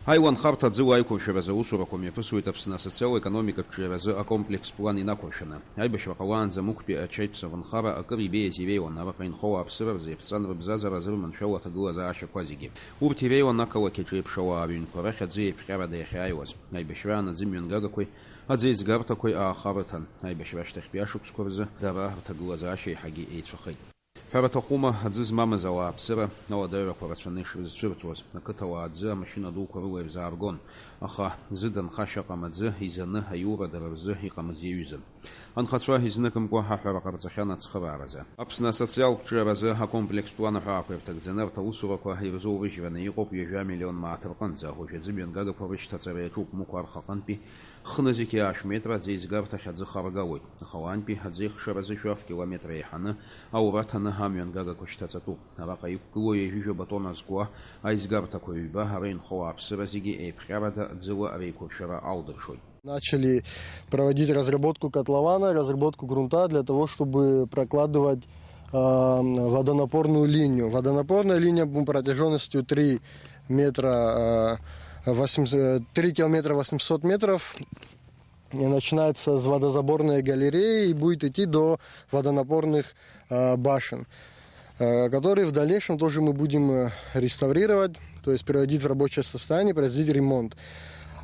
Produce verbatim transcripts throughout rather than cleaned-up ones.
Аиланхарҭа аӡыла аиқәыршәаразы аусурақәа мҩаԥысуеит Аԥсны асоциал-економикатә ҿиаразы акомплекстә план инақәыршәаны. Аибашьра ҟалаанӡа Мықәтәи ачаиҭԥса авынхара акыр ибеиаз иреиуан, араҟа инхо ауааԥсыра рзы иаԥҵан рыбзазара азырманшәало аҭагылазаашьақәа зегьы. Урҭ иреиуан ақалақь аҿы еиԥш ауаа рыҩнқәа рахь аӡы еиԥҟьарада иахьааиуаз. Аибашьраан аӡы мҩангагақәеи аӡы еизгарҭақәеи ааха рыҭан. Аибашьра ашьҭахьтәи ашықәсқәа рзы дара рҭагылазаашьа еиҳагьы еицәахеит. Ҳәара аҭахума, аӡы змамыз ауааԥсыра ауадаҩрақәа рацәаны ишрызцәырҵуаз, ақыҭауаа аӡы амашьына дуқәа рыла ирзааргон, аха зыда нхашьа ыҟам аӡы изаны аиура дара рзы иҟамыз иаҩызан. Анхацәа изныкымкәа аҳәара ҟарҵахьан ацхырааразы. Аԥсны асоциалтә ҿиаразы акомплекстә план аҳәаақәа ирҭагӡаны арҭ аусурақәа ирзоурыжьраны иҟоуп ҩажәа миллион мааҭ рҟынӡа, уажә аӡы мҩангагақәа рышьҭаҵара иаҿуп Мықә архаҟынтәи Хнызқьи аашә метра аӡеизгарҭахь аӡы харгалоит, аха уантәи аӡеихшара азышәа фкилометр еиҳаны аура ҭаны амҩангагақәа шьҭаҵатәуп. Араҟа иқәгылоу ҩажәижәаба тонна зкуа аизгарҭақәа ҩба, ара инхо ауааԥсыра зегьы еиԥҟьарада ӡыла реиқәыршәара алдыршоит. Начали проводить разработку котлована, разработку грунта для того, чтобы прокладывать, а, водонапорную линию. Водонапорная линия бу-, протяжённостью три метра, а, восемьсот, три километра восемьсот метров. И начинается с водозаборной галереи и будет идти до водонапорных, а, башен, а, которые в дальнейшем тоже мы будем, э, реставрировать, то есть приводить в рабочее состояние, производить ремонт.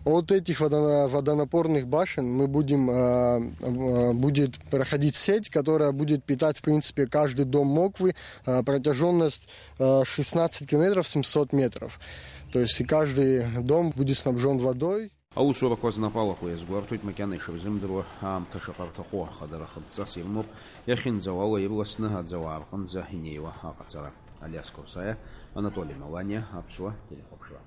От этих водона-, водонапорных башен мы будем, а, а, будет проходить сеть, которая будет питать, в принципе, каждый дом Моквы, а, протяжённость, а, шестнадцать километров семьсот метров. То есть и каждый дом будет снабжён водой. Аусурақәа знапы алаку иазгәарҭоит, макьана ишырзымдыруа аамҭа шаҟа рҭаху, аха дара хыдҵас ирымоуп, иахьынӡауала ирласны аӡауаа рҟынӡа инеиуа аҟаҵара. Алиас Корсаиа, Анатоли Маланиа, Аԥсуа телехәаԥшра.